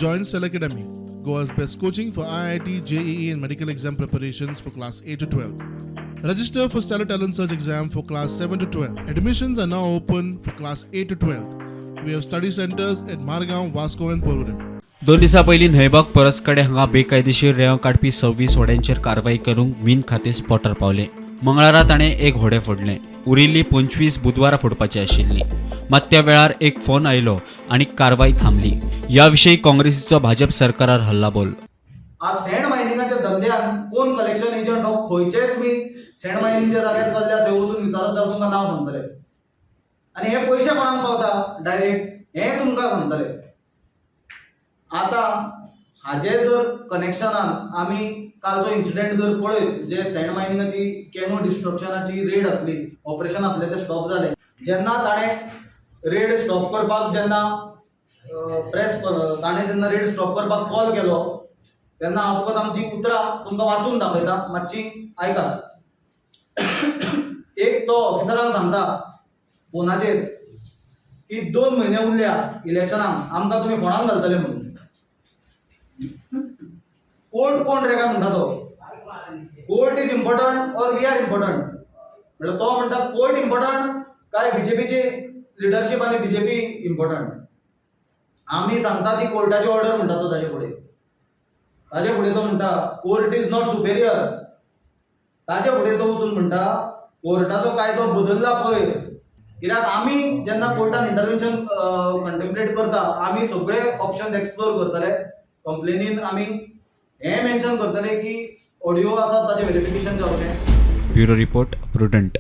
Join Cell Academy, Goa's best coaching for IIT, JEE, and medical exam preparations for class 8 to 12. Register for Stellar Talent Search exam for class 7 to 12. Admissions are now open for class 8 to 12. We have study centers at Margaon, Vasco, and Porvorim. दोन दिसां पयलीं न्हंयबाग परसकडे हांगा बेकायदेशीर रेंव काडपी 26 होड्यांचेर कारवाई करूंक मीन खातें स्पॉटार पावलें. मंगळारा ताणें एक होडें फोडलें. उरिल्ली 25 बुधवारा फोडपाची आशिल्ली. मात त्या वेळार एक फोन आयलो आनी कारवाई थांबली. ह्या विशीं काँग्रेसीचो भाजप सरकारार हल्लाबोल. आज सँड मायनिंगाच्या धंद्यान कोण कलेक्शन एजंट हो, खंयचे तुमी सँड मायनिंगच्या जाग्यार चल्ल्या, थंय वचून विचारत जाल्यार तुमकां नांव सांगतले. आनी हे पयशे कोणाक पावता डायरेक्ट हें तुमकां सांगतले. आतां हाजे जर कनेक्शनान आमी कालचो इन्सिडंट जर पळयत, जे सँड मायनिंगाची कॅनो डिस्ट्रक्शनाची रेड आसली, ऑपरेशन आसलें, तें स्टॉप जालें. जेन्ना ताणें रेड स्टॉप करपाक जेन्ना प्रेस, ताणें जेन्ना रेड स्टॉप करपाक कॉल केलो, तेन्ना हांव तुका तांची उतरां तुमकां वाचून दाखयता, मातशी आयकात. एक तो ऑफिसरांक सांगता फोनाचेर की 2 म्हयने उरल्या इलेक्शनाक, आमकां तुमी फोंडान घालतले म्हणून. कोर्ट कोण रे काय म्हणटा तो. Court is important or we are important? म्हणल्यार तो म्हणटा, कोर्ट इम्पॉर्टंट काय बीजेपीची लिडरशीप आनी बीजेपी इम्पॉर्टंट? आमी सांगता ती कोर्टाची ऑर्डर म्हणटा तो. ताजे फुडें तो म्हणटा, court is not superior. ताजे फुडें तो वचून म्हणटा, कोर्टाचो कायदो बदलला पळय, कित्याक आमी जेन्ना कोर्टान इंटरवेन्शन कंटेम्पलेट करता, आमी सगळे ऑप्शन एक्सप्लोर करतले. कंप्लेनीन आमी हें मेन्शन करतले की ऑडियो आसा, ताजें वेरिफिकेशन जावचें. Bureau report, prudent.